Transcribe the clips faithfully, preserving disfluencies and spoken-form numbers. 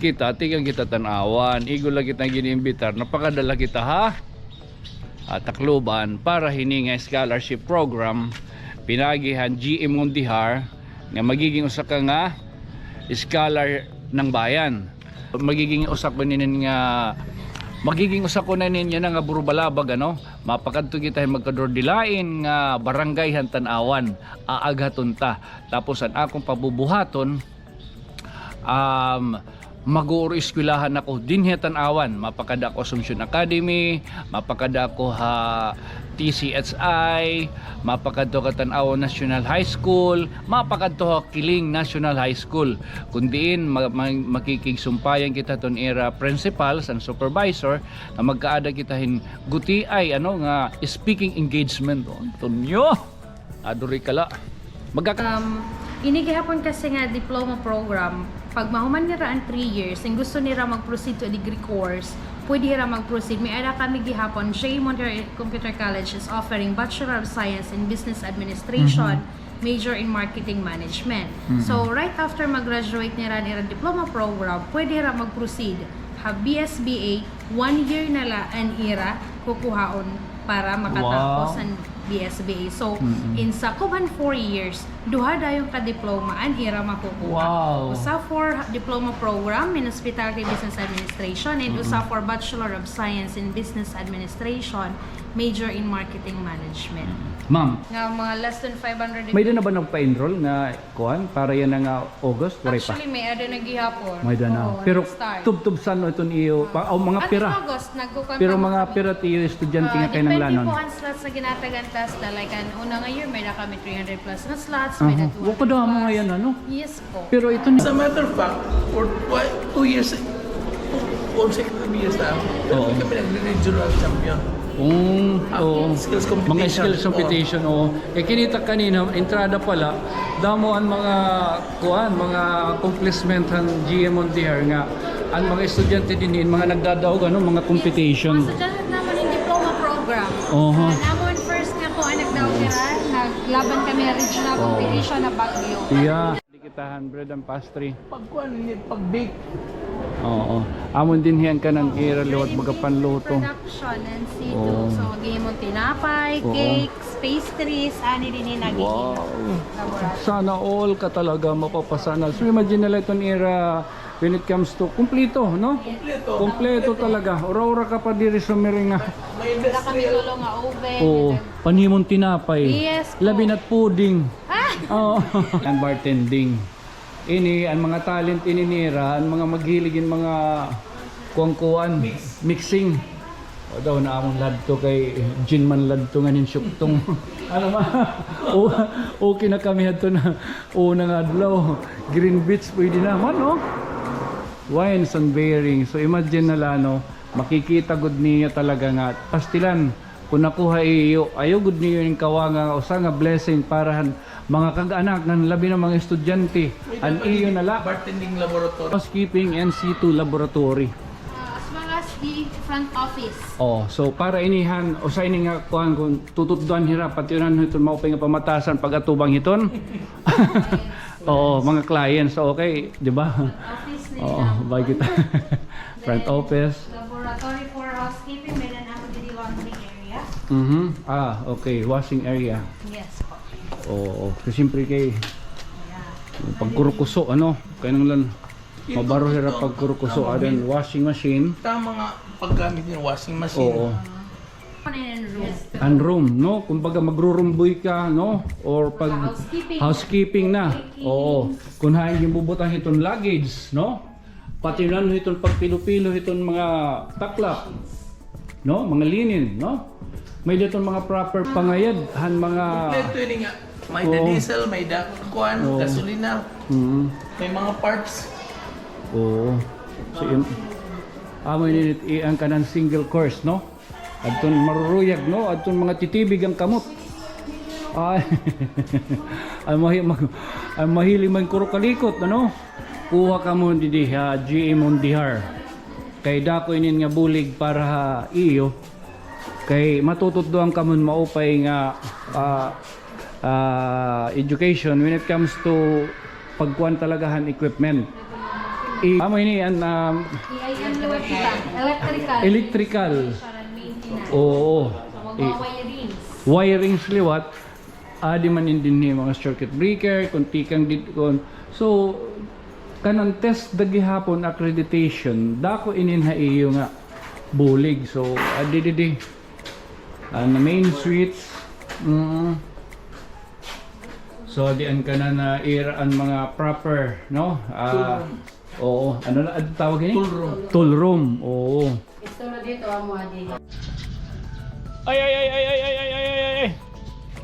Kita, tikang kita Tanauan. Igo la kita gin-imbitar, napakadala kita ha, ah, Tacloban para hini nga scholarship program, pinaagi han G M Mondihar, nga magiging usa ka nga scholar ng bayan. Magiging usa ko ninin nga, magiging usa ko na nin yana nga burubalabag, ano? Mapakadto kita hin magkadurdilain nga barangay han Tanauan, aaghaton ta. Tapos an akon pabubuhaton, um, mag-uuro eskwelahan ako dinhi ha Tanauan. Mapakada ako Assumption Academy, mapakada ako ha T C H I, mapakadto ka Tanauan National High School, mapakadto ha Kiling National High School. Kun diin, ma-, ma-, makikigsumpayan kita ton ira principals and supervisor nga magkaada kita hin gutiay, ano, nga speaking engagement. O, Antonio! Aduri ka la. Magka- Um, ini gihapon kasi nga diploma program, pag mahuman nira an three years, and gusto nira mag-proceed to a degree course, pwede hira mag-proceed. May-ada kami gihapon, J Mondihar Computer College is offering Bachelor of Science in Business Administration, major in Marketing Management. So, right after mag-graduate nira an ira diploma program, pwede hira mag-proceed ha B S B A, one year na la an ira kukuhaon para makatapos an B S B A. So, in sakop han four years, duha dayon ka diploma an ira makukuha. Usa for diploma program in Hospitality Business Administration and usa for Bachelor of Science in Business Administration, major in Marketing Management. Ma'am, nga mga less than five hundred. May-ada na ba nagpa-enroll nga kuan, para yana nga August, waray pa? Actually, may-ada na gihapon. May-ada na. Oo, pero nag-start. Tubtob san-o iton iyo, pa, o mga pira? August, nagkukuan. Pero mga pira it iyo estudyante nga kinahanglanon? Ah, depende po an slots na ginatag han TESDA. Like, an una nga year, may-ada kami three hundred plus na slots, may-ada two hundred plus. Wa, kadamo nga yana, no? Yes po. Pero ito ni- As a matter of fact, for twi-, two years, consecutive years na, pero kami nagre-regional champion. Oo. Mga skills competition, oo. Eh, kinita kanina, entrada pa la, damo an mga, kuan, mga accomplishment han G M Mondihar nga an mga estudyante dinhi, mga nagdadaog, ano, mga competition. Mga estudyante namon in diploma program. Oho. Ah, namon first nga kuan, nagdaog dira, naglaban kami regional competition ha Baguio. Yeah. Kita han bread and pastry. Pagkuan ni, pag-bake. Oo. Amon dinhi an kanan ira liwat baga panluto. Production and seafood. Oo. So, gihimo tinapay, cakes, pastries, ani dinhi nagiging laboratory. Sana all ka talaga, mapapasana. So, imagine na la iton ira when it comes to kumpleto, no? Kumpleto. Kumpleto talaga. Ura-ura ka pa diri sumiring nga. May-ada kami tulo nga oven. Oo. Panhimon tinapay. Yes po. Labi na't pudding. Oo. An bartending. Ini, an mga talent ini nira, an mga maghilig hin mga kuan-kuan, mixing. O daw, na amon ladto kay gin man ladto ngan hin syuktong. Ano ma? O, okay na kami hadto na una nga adlaw. Green beans, pwede naman, no? Wines and bearing. So, imagine na la, no? Makikita gud niya talaga nga pastilan. Kun nakuha iyo, ayaw gud niyo in kawa nga usa nga blessing para han mga kag-anak, ngan labi na mga estudyante. An iyo na la. Bartending laboratory. Housekeeping and C two laboratory. Ah, as well as the front office. Oh, so para ini han, usa ini nga kuan kun tututdoan hira, pati unan hiton maupay nga pamatasan pag-atubang hiton. Oo, mga clients, okay, di ba? Front office nila. Oo, bagay kita. Front office. Laboratory for housekeeping, may-ada namo didi laundry area. Mhm. Ah, okay. Washing area. Yes po. Oo. Kasi siyempre kay pagkurukuso, ano, kinahanglan mabaro hira pagkurukuso. Adan washing machine. Tama nga paggamit ng washing machine. Oo. An room, no? Kumbaga, magrurumboy ka, no? Or pag housekeeping na. Oo. Kun hain ginbubutang hiton luggage, no? Pati na hiton pagpilo-pilo hiton mga taklak, no? Mga linen, no? May-ada hiton mga proper pangayad han mga. Kompleto ini nga. May-ada diesel, may-ada kuan, gasolina. May mga parts. Oo. So, yun. Amo ini an kanan single course, no? Adton maruruyag, no? Adton mga titibig an kamot. Ay. Ay, mahi-, mag-, ay, mahilig man kurukalikot, ano? Kuha kamo didi ha G M Mondihar. Kay dako inin nga bulig para ha iyo. Kay matututdoan kamo maupay nga, ah, ah, education when it comes to pagkuan talaga han equipment. Eh, amo ini an, um, E I M liwat kita. Electrical. Electrical. Installation and maintenance. Oo. So, mga wirings. Wirings liwat. Adi man ini dinhi mga circuit breaker, kon tikang did-, kon. So, kanan TESDA gihapon accreditation, dako inin ha iyo nga bulig. So, adi didi. Ah, na main switch. Mm. So, di an kanan na ira an mga proper, no? Ah, oo. Ano na an tawag ini? Tool room. Tool room. Oo. Istorya dito, amo, adi. Ay, ay, ay.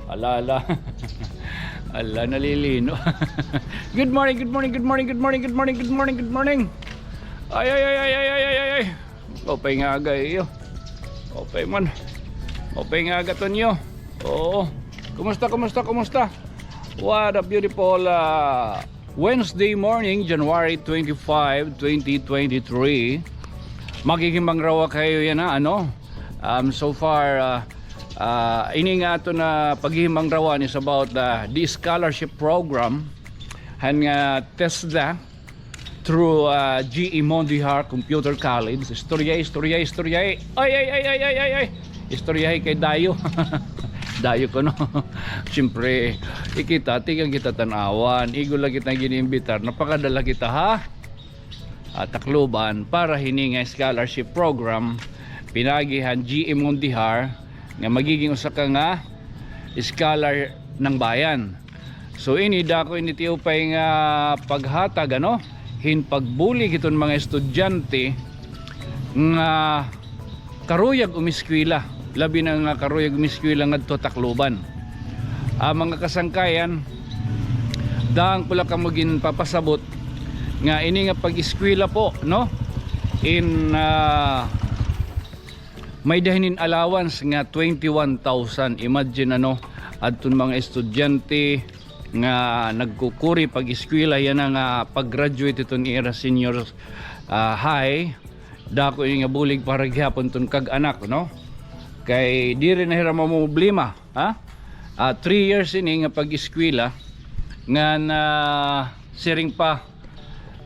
Ala, ala. Ala, nalilino. Good morning, good morning, good morning, good morning, good morning, good morning, good morning. Ay, ay, ay. Maupay nga aga, iyo. Maupay man. Maupay nga aga, Tonyo. Oo. Kumusta, kumusta, kumusta? What a beautiful, ah, Wednesday morning, January twenty-five, twenty twenty-three. Maghihimangrawa kayo yana, ano? Um, so far, ah, ah, ini nga aton nga paghihimangrawan is about, ah, the scholarship program han nga TESDA through, ah, G E Mondihar Computer College. Istorya, istorya, istorya. Ay, ay, ay. Istoryahi kay dayo. Dayo kuno. Siyempre, ikita, tikang kita tan-awan. Igo la kita gin-iimbitar. Napakadala kita, ha? Ah, Tacloban para hini nga scholarship program pinaagi han G E Mondihar nga magiging usa ka nga scholar ng bayan. So, ini dako ini tiupay nga paghatag, ano, hin pagbulig hiton mga estudyante nga karuyag umiskwela, labi na nga karuyag umiskwela ngadto Tacloban. Ah, mga kasangkayan, daan ko la kamo ginpapasabot nga ini nga pag-eskwela po, no? In, ah, may-ada hinin allowance nga twenty-one thousand. Imagine, ano, adton mga estudyante nga nagkukuri pag-eskwela, yana nga pag-graduate hiton ira senior, ah, high, dako ini nga bulig para gihapon ton kag-anak, no? Kay diri na hira mamroblema, ha? Ah, three years ini nga pag-eskwela ngan siring pa,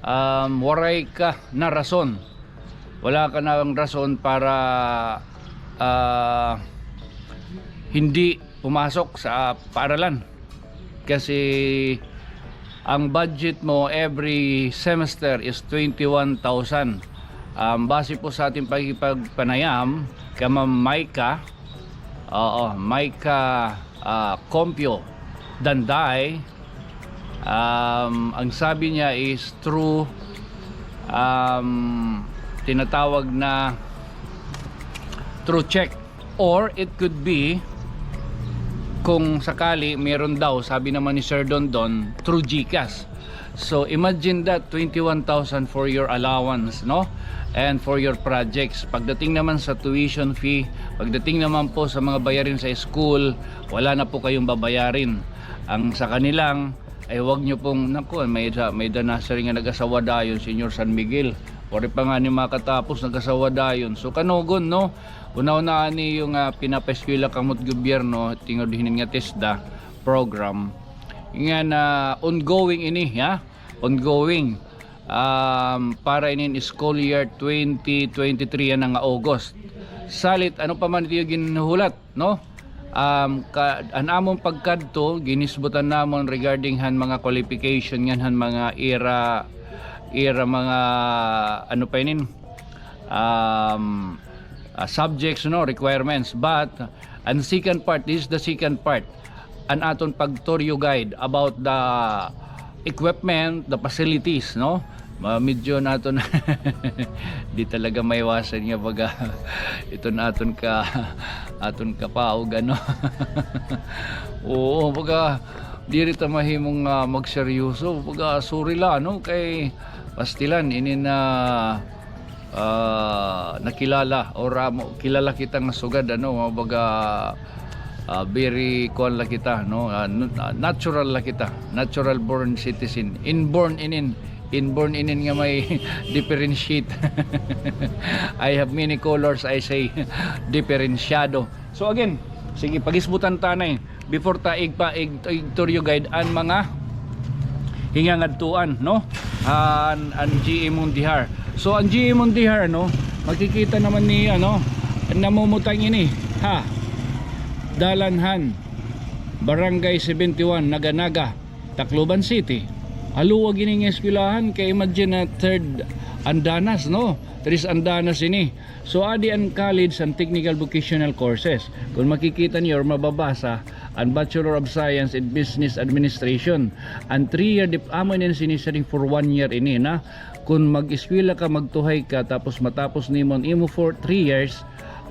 um, waray ka na rason. Wala ka nang rason para, ah, hindi pumasok sa paaralan. Kasi ang budget mo every semester is twenty-one thousand. Um, base po sa ating pakikipagpanayam kay Ma'am Micah, oo, Micah, ah, Compio Danday, um, ang sabi niya is through, um, tinatawag na through check. Or it could be, kung sakali, meron daw, sabi naman ni Sir Dondon, through GCash. So, imagine that, twenty-one thousand for your allowance, no? And for your projects. Pagdating naman sa tuition fee, pagdating naman po sa mga bayarin sa school, wala na po kayong babayarin. Ang sa kanilang, ay, wag niyo pong, naku, may da-, may-ada na siring nga nag-asawa dayon, Senior San Miguel. Waray pa ngani makatapos, nag-asawa dayon. So, kanugon, no? Hunahunaa niyo nga pinapaeskwela kamo hit gobyerno, tingod hinin nga TESDA program. Ngan ongoing ini, ha? Ongoing. Um, para inin school year twenty twenty-three yana nga August. Salit, ano pa man it iyo ginhuhulat, no? Um, ka-, an amon pagkadto, ginisbutan namon regarding han mga qualification ngan han mga ira, ira mga, ano pa inin, um, ah, subjects, no, requirements. But an second part, this is the second part, an aton pag-tour you guide about the equipment, the facilities, no? Ma-, medyo naton di talaga maiwasan nga baga iton aton ka, aton kapaog, ano. Oo, baga diri ta mahimong, ah, magseryoso. Baga sorry la, no, kay pastilan, inin, ah, ah, nakilala or, ah, mo-, kilala kita nga sugad, ano, mga baga, ah, very kuan la kita, no? Ah, nu-, ah, natural la kita, natural born citizen, inborn inin, inborn inin nga may differentiate. I have many colors, I say, diferensyado. So again, sige, pagisbutan ta anay. Before ta igpa-, ig-, ig-tour you guide an mga hingangadtuan, no? An, an G E Mondihar. So, an G E Mondihar, no? Makikita naman ni, ano, namumutang ini, ha? Dalanhan, Barangay seventy-one, Naga-Naga, Tacloban City. Haluag ini nga eskwelahan, kay imagine na third andanas, no? Tres andanas ini. So, adi an college, an technical vocational courses. Kung makikita niyo or mababasa, an Bachelor of Science in Business Administration. An three-year dip-, amo ini siniring for one year ini na. Kung mag-eskwela ka, magtuhay ka, tapos matapos nimo an imo for three years,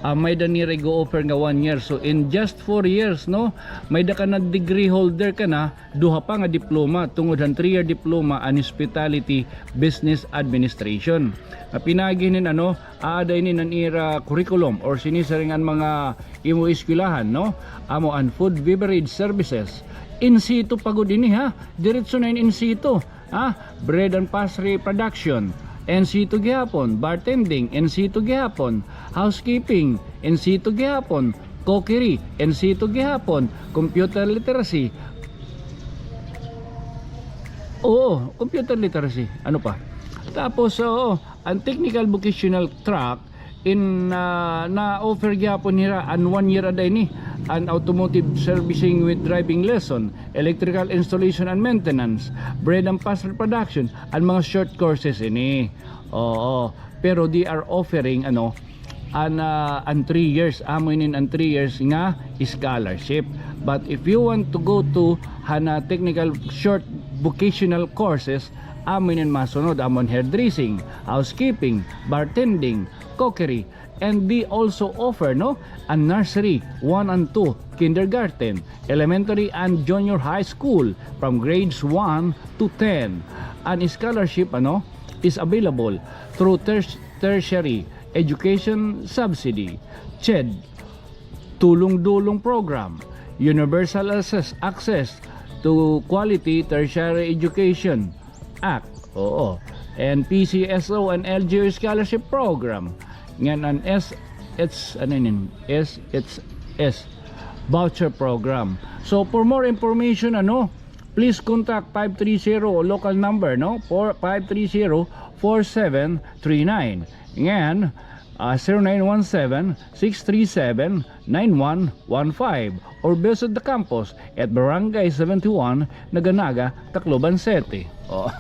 ah, may-ada nira igo-offer nga one year. So, in just four years, no, may-ada ka na degree holder ka na, duha pa nga diploma, tungod han three-year diploma an Hospitality Business Administration. Nga pinaagi hinin, ano, aada ini an ira curriculum or sinisiring an mga imo eskwelahan, no? Amo an food beverage services. In situ pa gud ini, ha? Diretso na in, in situ, ha? Bread and pastry production, in situ gihapon. Bartending, in situ gihapon. Housekeeping, in situ gihapon. Cookery, in situ gihapon. Computer literacy. Oo, computer literacy. Ano pa? Tapos, oo, an technical vocational track in, ah, na-offer gihapon nira an one year ada ini, an automotive servicing with driving lesson, electrical installation and maintenance, bread and pastry production, an mga short courses ini. Oo, pero they are offering, ano, an, ah, an three years, amo inin an three years nga scholarship. But if you want to go to han, ah, technical short vocational courses, amo inin masunod, amo an hairdressing, housekeeping, bartending, cookery, and they also offer, no, an nursery one and two, kindergarten, elementary and junior high school from grades one to ten. An scholarship, ano, is available through ter-, tertiary education subsidy, ched, Tulong-Dulong Program, Universal Access, Access to Quality Tertiary Education Act, oo, and P C S O and L G U Scholarship Program, ngan an S H, ano inin? S H S Voucher Program. So, for more information, ano, please contact five three zero, local number, no? Four, five three zero, four seven three nine. Ngan, ah, zero nine one seven, six three seven, nine one one five or visit the campus at Barangay seventy-one, Naga-Naga, Tacloban City. Oh.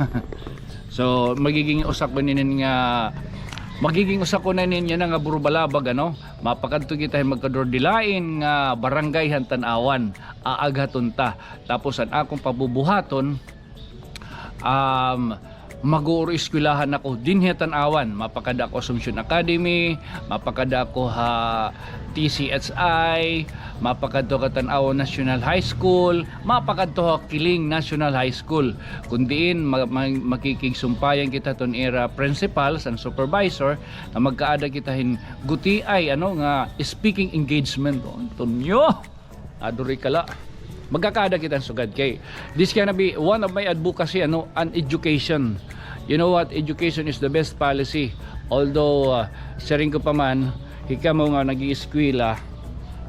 So, magiging usa ko ninin nga, magiging usa ko na inin yana nga burubalabag, ano? Mapakadto kita hin magkadurdilain nga barangay han Tanauan, aaghaton ta. Tapos an akon pabubuhaton, um, mag-uur-eskwelahan ako dinhi ha Tanauan. Mapakada ako Assumption Academy, mapakada ako ha T C H I, mapakadto ka Tanauan National High School, mapakadto ha Kiling National High School. Kun diin, ma-, ma-, makikigsumpayan kita ton ira principals and supervisor nga magkaada kita hin gutiay, ano, nga speaking engagement. O, Antonio! Aduri ka la. Magkakaada kita hin sugad kay this gonna be one of my advocacy, ano, an education. You know what? Education is the best policy. Although, ah, siring ko pa man, hikamo nga nag-ieskwela,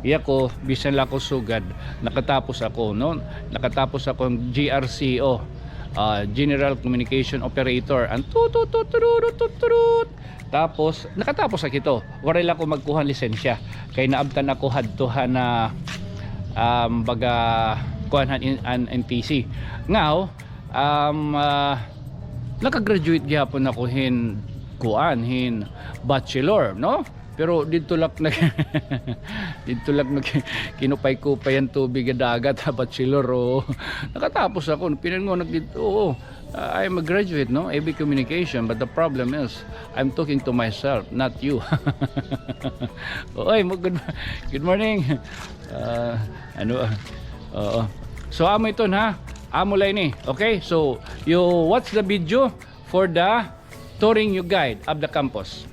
iya ko, bisan la ako sugad, nakatapos ako, no? Nakatapos ako hin G R C O, ah, General Communication Operator. An tut, tut, tut, tururut, tut, turut. Tapos, nakatapos ak hito. Waray la ako magkuha hin lisensya. Kay naabtan ako hadto han, um, baga, kuan han in-, an N T C. Ngaw, um, ah, nakagraduate gihapon ako hin, kuan, hin bachelor, no? Pero didto la ak nag-, didto la ak nag-, kinupay-kupay an tubig ha dagat, ha bachelor, oo. Nakatapos ako, pinangunak didto, oo. Uh, I am a graduate, no? A B Communication, but the problem is, I'm talking to myself, not you. Oy, mo-, good, good morning. Uh, ano, ah, oo. So, amo iton, ha? Amo la ini. Okay? So, you watch the video for the touring you guide of the campus.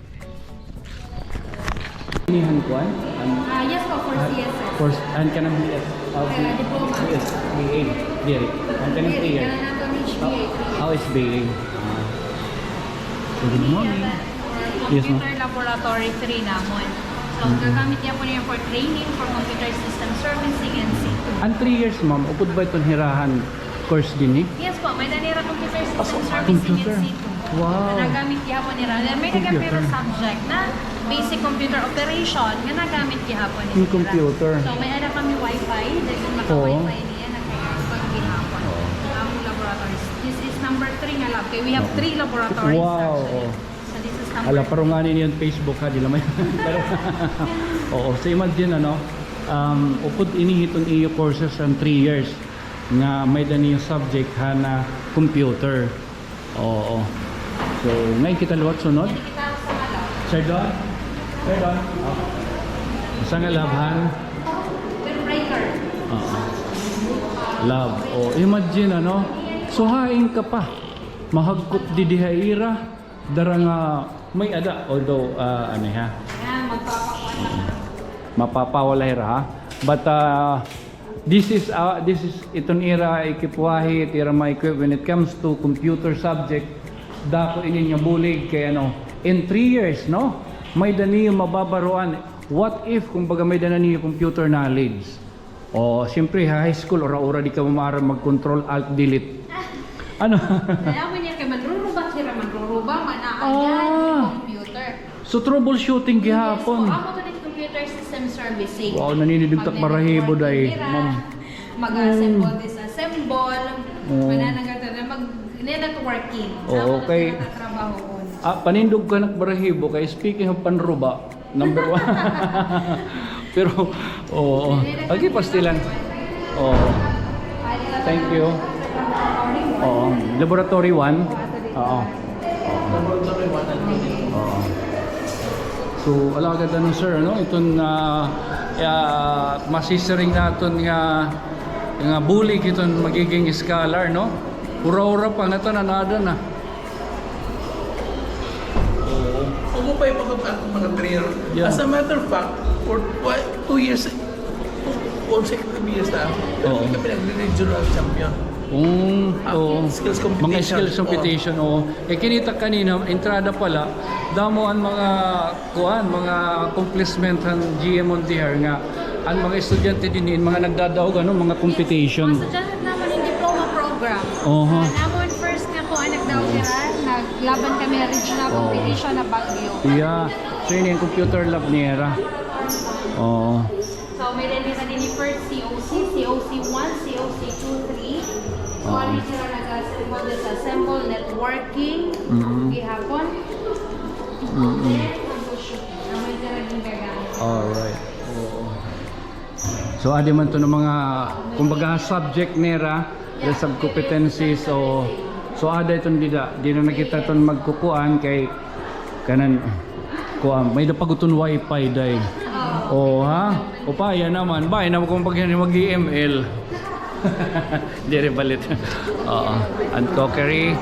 Ini han kuan? An, ah, yes po, for ah, C S S. For s-, an kanan B S, ah, uh, B-, diploma. B S, B A, diri. An kanan diri, three years. Kanan naton H B A, ah, three years. Oh, H B A. Ah. So, good morning. Yes, ma'am. Computer laboratory three namon. So, mm-hmm, gagamit niya po niya for training, for computer system servicing, and C two. An three years, ma'am, upod ba iton hira han Course dinhi? Yes po, may-ada nira computer system servicing in situ. Wow. Nga nagamit gihapon nira. Then may-ada gihapon nira subject na basic computer operation nga nagamit gihapon nira. Yung computer. So may-ada kami wifi, then kung naka-wifi niya, nagkakaroon gihapon ang laboratories. This is number three nga lab. Kay we have three laboratories actually. Wow. So this is number three. Hala, parunganin niyo an Facebook, ha, di la may. Pero, oo, so imagine, ano, um, upod ini hiton iyo courses an three years nga may-ada niyo subject han computer. Oo. So, ngay-an kita liwat sunod. Sir Don? Sir Don? Oh. Usa nga lab han? Oo. Lab. Oh, imagine, ano? So, hain ka pa mahagkop didi ha ira. Dara nga may-ada, although, ah, ano ha? Yan, magpapakuan na. Mapapawala hira, ha? But, ah, this is, ah, this is iton ira ikipuhahi, it ira ma-equip when it comes to computer subject. Dako ini nga bulig kay, ano, in three years, no? May-ada niyo mababaroan. What if, kumbaga, may-ada na niyo computer knowledge? O, siyempre, ha high school, ura-ura di ka maaram mag-control, alt, delete. Ano? Kay amo niya kay manruruba hira, manruruba, manaayan, computer. So, troubleshooting gihapon. Yes, amo to computer system servicing. Wow, naninindog tak barahibo, day, ma'am. Mag-assemble, disassemble. Oo. Manananggal na mag-networking. Oo, okay. Amo to trabahoon. Ah, panindog ka nak barahibo kay speaking of panruba, number one. Pero, oo. Agi, pastilan. Oo. Thank you. Oo. Laboratory one. Oo. Oo. So, alagad ano, sir, no? Iton, ah, ah, masisiring naton nga, nga bulig iton magiging scholar, no? Ura-ura pa nga tanan, ada na. Oo. Ako pa yung mga, mga trainer. Yeah. As a matter of fact, for twi-, two years, consecutive years na, kami nagre-regional champion. Mm, oo. Mga skills competition, oo. Eh, kinita kanina, entrada pa la, damo an mga kuan, mga accomplishment han G M Mondihar nga an mga estudyante dinhi, mga nagdadaog, ano, mga competition. Mga estudyante namon in diploma program. Oho. Ah, namon first nga kuan, nagdaog hira, naglaban kami regional competition ha Baguio. Yeah. So, ini an computer lab nira. Oo. So, may-ada dinhi first C O C, C O C one, C O C two, three. So, ano sira nag-assemble, disassemble, networking, gihapon. Mm-mm. Then, troubleshooting. Amo it ira gingagamit. Alright. Oo. So, adi man to nga mga, kumbaga, subject nira, the sub-competencies, o, so, ada iton dida, di na kita iton magkukuan kay kanan, kuan, may-ada pa gud ton wifi, day. Oo, ha? Upaya naman, bay, na kung pag mag-M L. Diri balit. Oo. An cookery.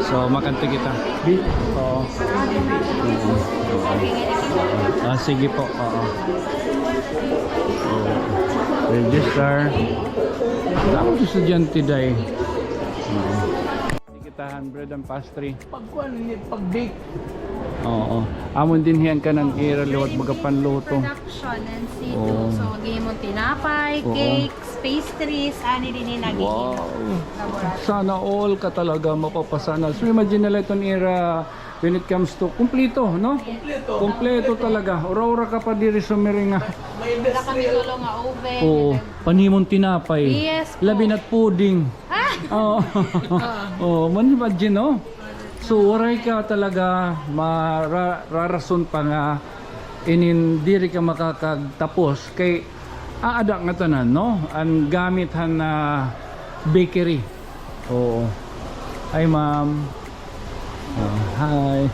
So, makanto kita. Bi-, oo. Oo. Ah, sige po. Oo. Oo. Register. Tapos estudyante, day. Oo. Kita han bread and pastry. Pagkuan ni, pag-bake. Oo. Amon dinhi an kanan ira liwat baga panluto. Production and situ. Oo. So, gihimo tinapay, cakes, pastries, ani dinhi nagiging laboratory. Wow. Sana all ka talaga, mapapasana. So, imagine na la iton ira when it comes to, kumpleto, no? Kumpleto. Kumpleto talaga. Ura-ura ka pa diri sumiring nga. May industrial. Wala kami tulo nga oven. Oo. Panhimon tinapay. Yes po. Labi na't pudding. Ah! Oo. Oo, man imagine, no? So, waray ka talaga mara-, rarason pa nga inin diri ka makakagtapos kay aada ngatanan, no? An gamit han, ah, bakery. Oo. Hi, ma'am. Oh, hi.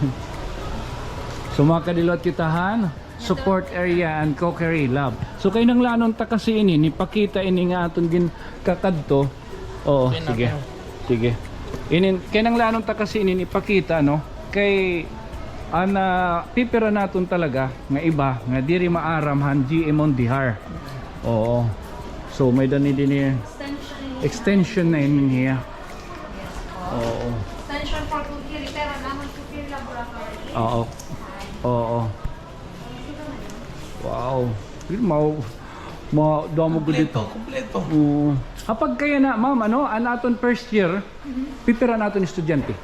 So, makadiluat kita han support area and cookery lab. So, kinahanglanon ta kasi ini, ipakita ini nga aton ginkakadto. Oo, sige. Sige. Ini, kinahanglanon ta kasi ini ipakita, no? Kay, an, ah, pipira naton talaga nga iba, nga diri maaram han G M Mondihar. Oo. So, may-ada dinhi extension na ini niya. Oo. Extension for cookery, pero naman cookery laboratory. Oo. Oo. Wow. Yun, ma-, ma-, damo gud ito. Kompleto, kompleto. Oo. Apag kay yana, ma'am, ano, an aton first year, pipira an aton estudyante?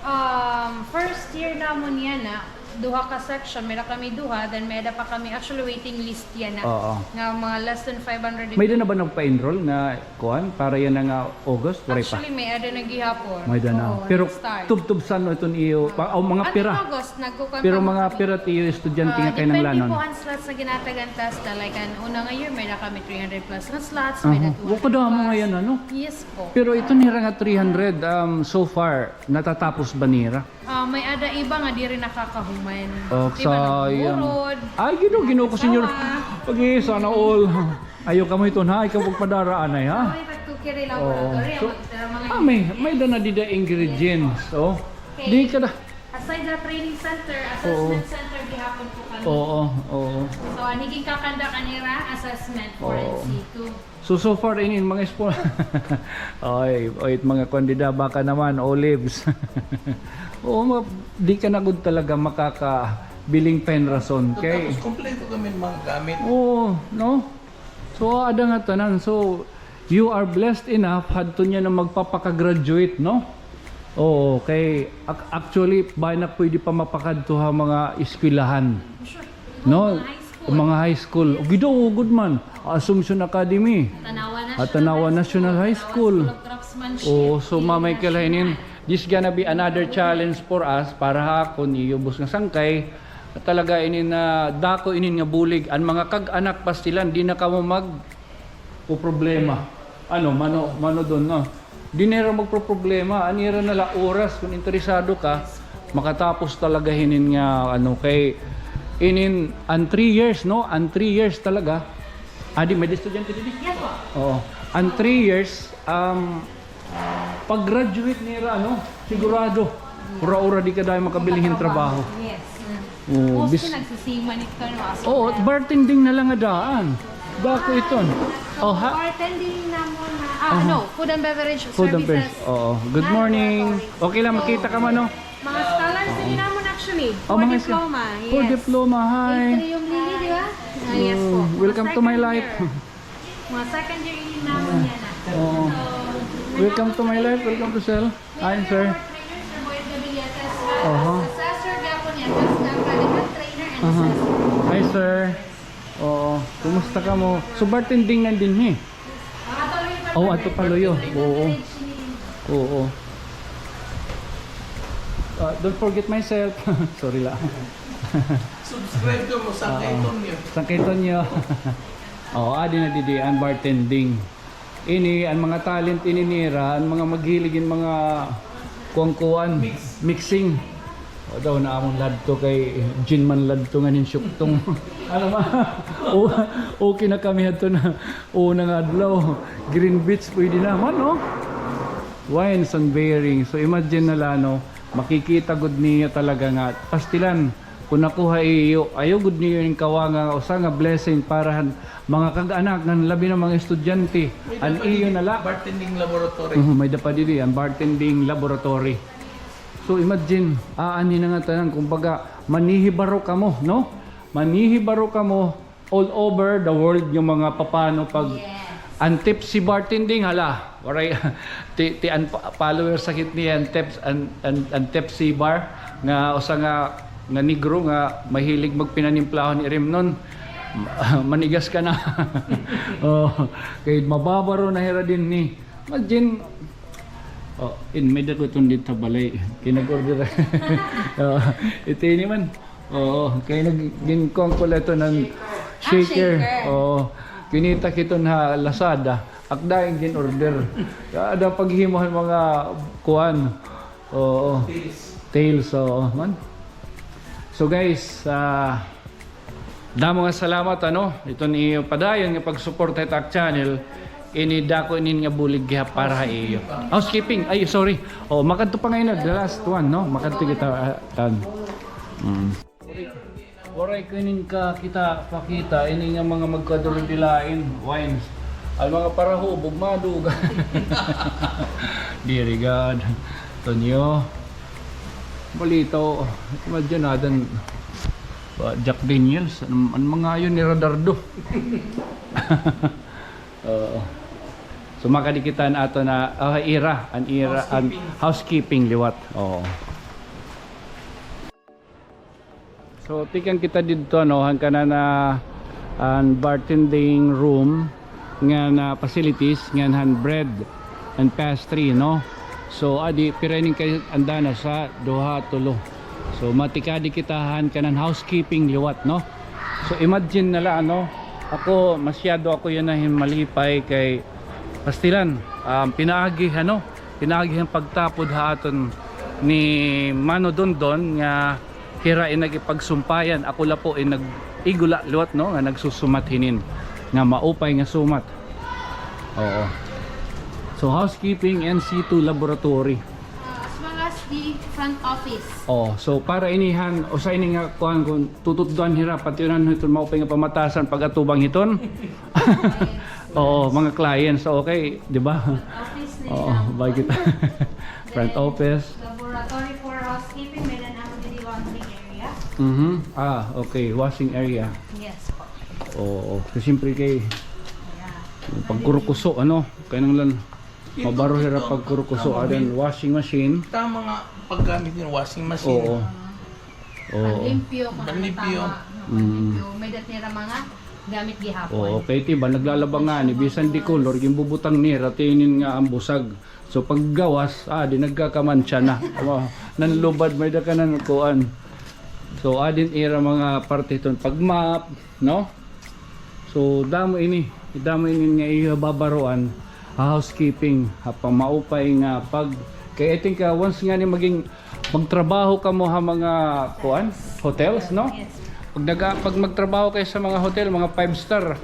Um, first year namon yana, duha ka section, may-ada kami duha, then may-ada pa kami actually waiting list yana. Oo. Nga mga less than five hundred. May-ada na ba nagpa-enroll nga kuan para yana nga August? Waray pa. Actually, may-ada na gihapon. May-ada na. Oo, pero nag-start. Tubtob san-o iton iyo, pa, o mga pira? August, nagkukuan pa kami. Pero mga pira it iyo estudyante nga kinahanglanon? Ah, depende po an slots nga ginatagan ta, like, an una nga year, may-ada kami three hundred plus nga slots, may-ada two hundred plus. Aha. Wa, kadamo ngay-an, ano? Yes po. Pero ito nira nga three hundred, um, so far, natatapos ba nira? Ah, may-ada iba nga diri nakakahuman. Oh, sayang. Iba nagburod. Ay, Ginoo, Ginoo ko, Señor. Pag-i, sana all. Ayaw kamo hiton, ha? Ikaw pagpadara anay, ha? Ay, pagtukiri laboratory, so, ang mga, ah, may, may-ada na dida ingredients, oh. Okay. Di ka da- Aside sa training center, assessment center gihapon po kami. Oo, oo. So, an ginkakandak an ira assessment for N C two. So, so far, inin mga expo-, oy, oy, mga kandida, baka naman, olives. Oo, ma-, di ka na gud talaga makakabiling pa hin rason. Tapos, kompleto kami mga gamit. Oo, no? So, ada nga tanan. So, you are blessed enough, hadto niya na magpapaka-graduate, no? Oo, kay ac-, actually, bangin na pwede pa mapakadto ha mga eskwelahan. Sure. No? Mga high school. Mga high school. Yes. Ginoo, good man. Assumption Academy. At Tanauan National High School. Oo, so mamay kalainin. This gonna be another challenge for us para ha akon, iyo, ubos nga sangkay. Talaga inin, ah, dako inin nga bulig. An mga kag-anak pastilan, di na kamo magpoproblema. Ano, mano, mano don, no? Di na hira magpoproblema. An ira na la oras, kon interesado ka, makatapos talaga hinin nga, ano, kay inin, an three years, no? An three years talaga. Ah, di, may estudyante didi? Yes po. Oo. An three years, um, pag-graduate nira, ano, sigurado. Ura-ura, di ka dayon makabili hin trabaho. Yes. Oo, mostly nagsisiman ito, no? Oo, bartending na la nga daan. Dako iton. Oh, ha? Bartending namon na, ah, no, food and beverage services. Food and beverage. Oo. Good morning. Okay lang, makita ka man, no? Mga scholars ini namon actually. Oh, mga diploma. For diploma, hi. Atrium Lily, di ba? Ah, yes po. Welcome to my life. Mga second year ini namon yana. Oo. Welcome to my life. Welcome to Sel. Hi, sir. Aha. Assessor gihapon niya, tapos nagkalikan trainer and assessor. Hi, sir. Oo. Kumusta kamo? So, bartending na dinhi. Oh, ato pa luyo. Oo. Oo. Ah, don't forget myself. Sorry la. Subscribe kamo, San Kaytonyo. San Kaytonyo. Oh, adi na didi an bartending. Ini, an mga talent ini nira, an mga maghilig hin mga kuan-kuan, mixing. O daw na amon ladto kay gin man ladto ngan hin syuktong. Ano ma? O, okay na kami hadto na una nga adlaw. Green Beach, pwede naman, no? Wines and bearing. So, imagine na la, no? Makikita gud niyo talaga nga pastilan. Kon ako ha iyo, ayaw gud niyo ini kawanga nga usa nga blessing para han mga kag-anak, ngan labi na mga estudyante. An iyo na la. Bartending laboratory. Mhm, may-ada pa didi, an bartending laboratory. So imagine, aanhi na nga tanan, kumbaga, manhihibaro kamo, no? Manhihibaro kamo all over the world nga mga papano pag an tipsy bartending, hala, waray, ti, ti an pa-, followers sakit niya, an tips-, an, an, an tipsy bar, nga usa nga, nga negro nga mahilig magpinanimplahon irimnon. Manigas ka na. Oh, kay mababaro na hira dinhi. Imagine, oh, in, may-ada ko iton didto ha balay. Kay nag-order. Oh, ito ini man. Oo, kay nag-, ginkuan ko la ito ng shaker. Ah, shaker. Oo. Kinita ko iton ha Lazada. Ak dayon gin-order. Ada paghimo han mga kuan. Oo. Tales. Tales, oo, man. So guys, ah, damo nga salamat, ano, iton iyo padayon nga pagsuporta hit ak channel. Ini dako inin nga bulig gihap para ha iyo. Housekeeping. Ay, sorry. Oh, makadto pa ngay-an, the last one, no? Makadto kita, ah, tan. Mm. Waray ko inin kakita, pakita, ini nga mga magkadurdilain, wines. An mga parahubog, madugay. Diri gad. Tonyo. Balita, imagine natin, pa, Jack Daniels, an, an mga yun ni Radardo. Oo. So, makadi kita an aton, ah, ah, ira, an ira, an housekeeping liwat. Oo. So, tikang kita didto, no, han kanan, ah, an bartending room, ngan, ah, facilities, ngan han bread and pastry, no? So, adi, pira ini ka andana, usa, duha, tulo. So, matikadi kita han kanan housekeeping liwat, no? So, imagine na la, no? Ako, masyado ako yana hin malipay kay pastilan. Um, pinaagi, ano? Pinaagi han pagtapod ha aton ni Mano Dondon nga hira in nag-ipagsumpayan. Ako la po in nag-igula liwat, no? Nga nagsusumat hinin. Nga maupay nga sumat. Oo. So, housekeeping and C two laboratory. Uh, as well as the front office. Oh, so para ini han, usa ini nga kuan kon tututdoan hira, pati unan hiton maupay nga pamatasan pag-atubang hiton. Oo, mga clients. So, okay, di ba? Front office nila. Oo, bakit? Front office. Then, laboratory for housekeeping, may-ada namo didi laundry area. Mhm. Ah, okay, washing area. Yes po. Oo, kasi siyempre kay pagkurukuso, ano, kinahanglan mabaro hira pagkurukuso, adan washing machine. Tama nga paggamit nga washing machine. Oo. Oo. Panlimpyo, kung ano tama, no, panlimpyo. May-ada nira mga gamit gihapon. Oo, kay tiba, naglalaba ngani, bisan di color, ginbubutang nira, tinin nga an busag. So, paggawas, ah, di nagkakamantsa na. Nanlubad, may-ada kanan kuan. So, adin ira mga parte hiton pag-mop, no? So, damo ini, damo ini nga iya babaroan, ha housekeeping, ha pamaupay nga pag, kay I think, ah, once ngani maging, magtrabaho kamo ha mga, kuan, hotels, no? Yes. Pag naga-, pag magtrabaho kayo sa mga hotel, mga five star,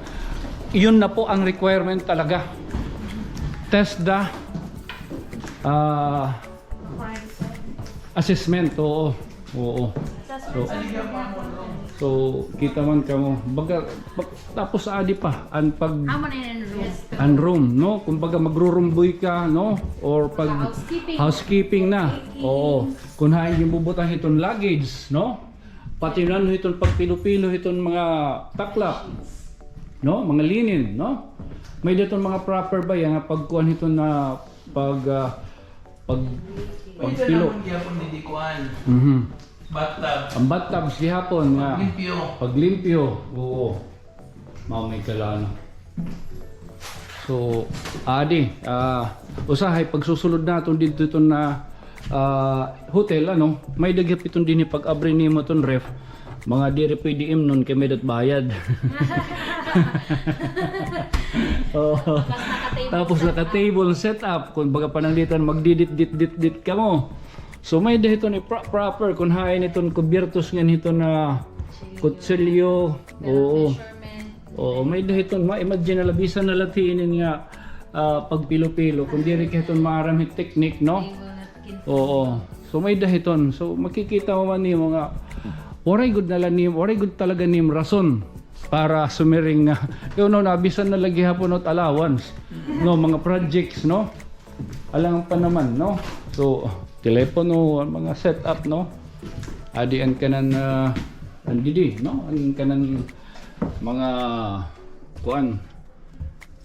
yun na po ang requirement talaga. TESDA, ah, assessment, oo. Oo. So, so, kita man kamo. Baga, pag, tapos adi pa, an pag, an room, no? Kumbaga, magrurumboy ka, no? Or pag housekeeping na. Oo. Kun hain ginbubutang hiton luggage, no? Pati na hiton pagpilo-pilo hiton mga taklak, no? Mga linen, no? May-ada hiton mga proper ba nga pagkuan hiton na pag, ah, Pag, pagpilo. May-ada naman gihapon didi kuan. Mhm. Bathtub. An bathtubs gihapon nga paglimpyo. Paglimpyo. Oo. Mao may kalana. So, adi, ah, usahay pagsusulod naton didto hiton, ah, hotel, ano, may-ada gihap hiton dinhi pag-abri nimo hiton ref. Mga diri pwede imnon kay may-ada it bayad. Oo. Tapos naka-table set up. Kun baga pananglitan, magdidit-dit-dit-dit kamo. So, may-ada hiton i-, pro-, proper kun hain hiton kubyertos ngan hiton na kutsilyo. Oo. Oo, may-ada hiton. Ma-imagine na la, bisan na la tinin nga, ah, pagpilo-pilo. Kun diri ka hiton maaram hit technique, no? Oo. So, may-ada hiton. So, makikita mo man nimo nga, waray gud na la nim, waray gud talaga nim rason para sumiring nga, you know, na bisan na la gihapon ot allowance, no, mga projects, no? Alangan pa naman, no? So, telepono, an mga setup, no? Adi an kanan, ah, an didi, no? An kanan mga kuan,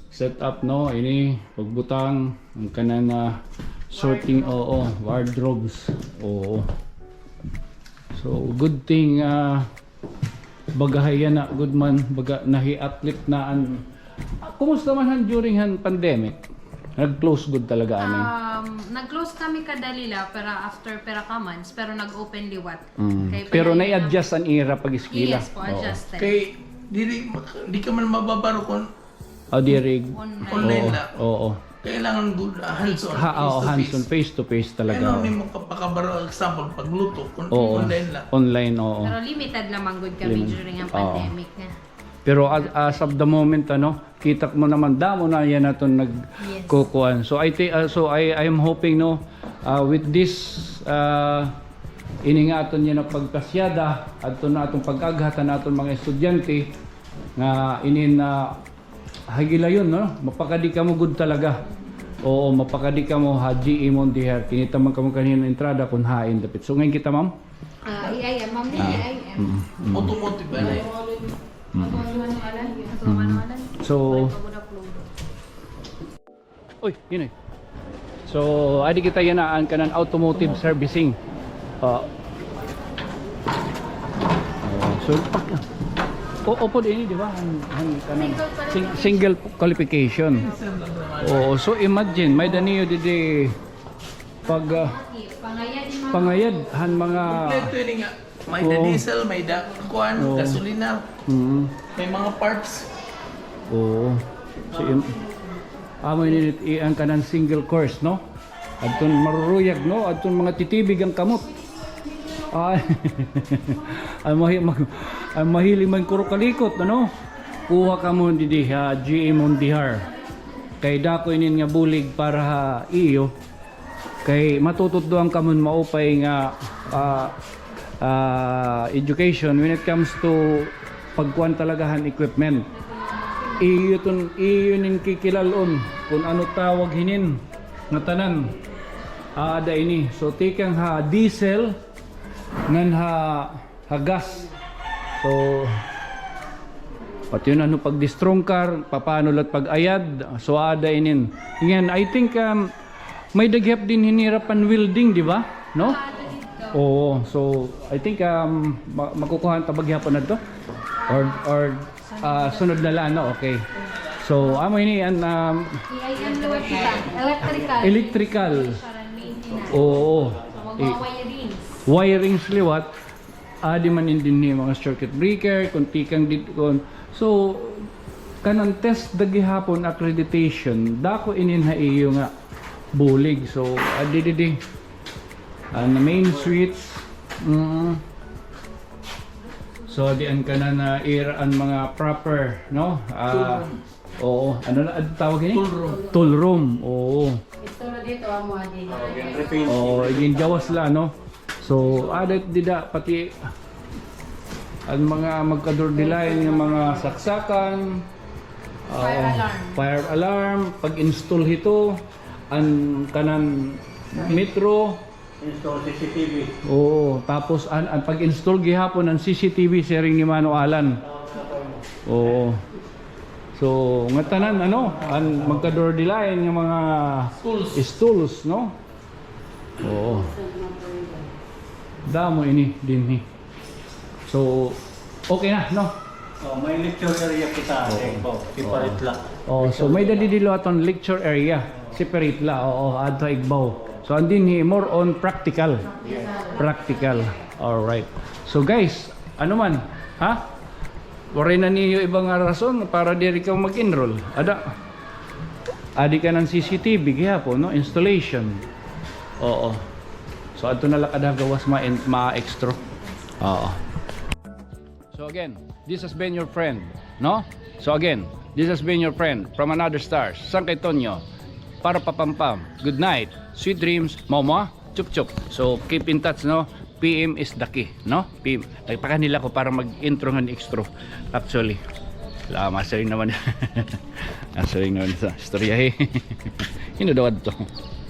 setup, no? Ini, pagbutang, an kanan, ah, sorting, oo, wardrobes, oo. So, good thing, ah, baga hay yana gud man, baga nahi-uplift na an, ah, kumusta man han during han pandemic? Nag-close gud talaga, ano? Um, nag-close kami kadali la, pero after pira ka months, pero nag-open liwat. Mm. Pero nai-adjust an ira pag-eskwela. Yes po, adjusted. Kay diri, di ka man mababaro kon Ah, diri. Online la. Oo. Kailangan gud, ah, hands-on, ha, oo, hands-on, face to face talaga. Ano ni mo kapakabaro, example, pagluto, kun online la. Online, oo. Pero limited la man gud kami during an pandemic nga. Pero as, as of the moment, ano, kita mo naman, damo na yana iton nagkukuan. So, I thi-, ah, so I, I am hoping, no, ah, with this, ah, ini nga aton yana pagkasyada, adto na aton pag-aghat han aton mga estudyante, nga inin, ah, ha gilayon, no? Mapakadi kamo gud talaga. Oo, mapakadi kamo ha G E Montijar. Kinita man kamo kanina entrada kun hain dapit. So, ngayon kita, ma'am? Ah, A I M, ma'am, A I M. Mm, mm. Automotive, ano? Mm. Automotive, ano, ano? So, Uy, yun eh. So, adi kita yana an kanan automotive servicing. Ah. Oh, so, pag, o, upod ini, di ba? Han, han kanan, sing-, single qualification. Oh, so imagine, may-ada niyo didi pag, ah, pangayad han mga. Kompleto ini nga. May-ada diesel, may-ada kuan, gasolina. Mm. May mga parts. Oo. So, im-, amo ini it-, i-, an kanan single course, no? Adton maruruyag, no? Adton mga titibig an kamot. Ay. An mahi-, mag-, an mahilig man kurukalikot, ano? Kuha kamo didi ha G M Mondihar. Kay dako inin nga bulig para ha iyo. Kay matututdoan kamo hin maupay nga, ah, ah, education when it comes to pagkuan talaga han equipment. Iyo ton, iyo inin kikilal-on kon ano tawag hinin nga tanan. Aada ini. So, tikang ha diesel, ngan ha ha gas. So, pati yun, ano, pag-distrong car, papaano la't pag-ayad, so, aada inin. Ngayon, I think, um, may-ada gihap dinhi nira pan-welding, di ba? No? Oo, so, I think, um, ma-, makukuhaan ta ba gihapon adto? Or, or, ah, sunod na la, no? Okay. So, amo ini, an, um, E I M liwat kita. Electrical. Electrical. Maintenance. Oo. So, magwa-wirings. Wirings liwat. Adi man in dinhi mga circuit breaker, kon tikang did-, kon, so, kanan TESDA gihapon accreditation, dako inin ha iyo nga bulig. So, adi didi. An main switch. Mm. So, adi an kanan na ira an mga proper, no? Ah, tool room. Oo, ano na an tawag ini? Tool room. Tool room, oo. Ito na dito, amo, adi. Oo, gingawas la, no? So, aada dida, pati an mga magkadurdilain nga mga saksakan, ah, fire alarm, pag-install hito, an kanan metro, Install C C T V. Oo, tapos an, an pag-install gihapon an C C T V, siring ni Mano Alan. Oo. So, ngatanan, ano, an magkadurdilain nga mga stools, no? Oo. Damo ini dinhi. So, okay na, no? Oh, may lecture area kita sa igbaw. Separate la. Oh, so may-ada didi liwat an lecture area. Separate la, oo, adto igbaw. So, an dinhi, more on practical. Practical. All right. So, guys, ano man, ha? Waray na niyo iba nga rason para diri ka mag-enroll. Ada. Adi kanan C C T V gihapon, no? Installation. Oo. So, adto na la kada gawas ma-, ma-extra. Oo. So again, this has been your friend, no? So again, this has been your friend from another stars, Sangkay Tonyo, para Papampam. Good night, sweet dreams, Momo, chup chup. So keep in touch, no? P M is the key, no? P M. Nagpakanila ko para mag-intro nga ni extra. Actually, la, masiring naman. Masiring naman sa istorya, eh. Hino daw adto?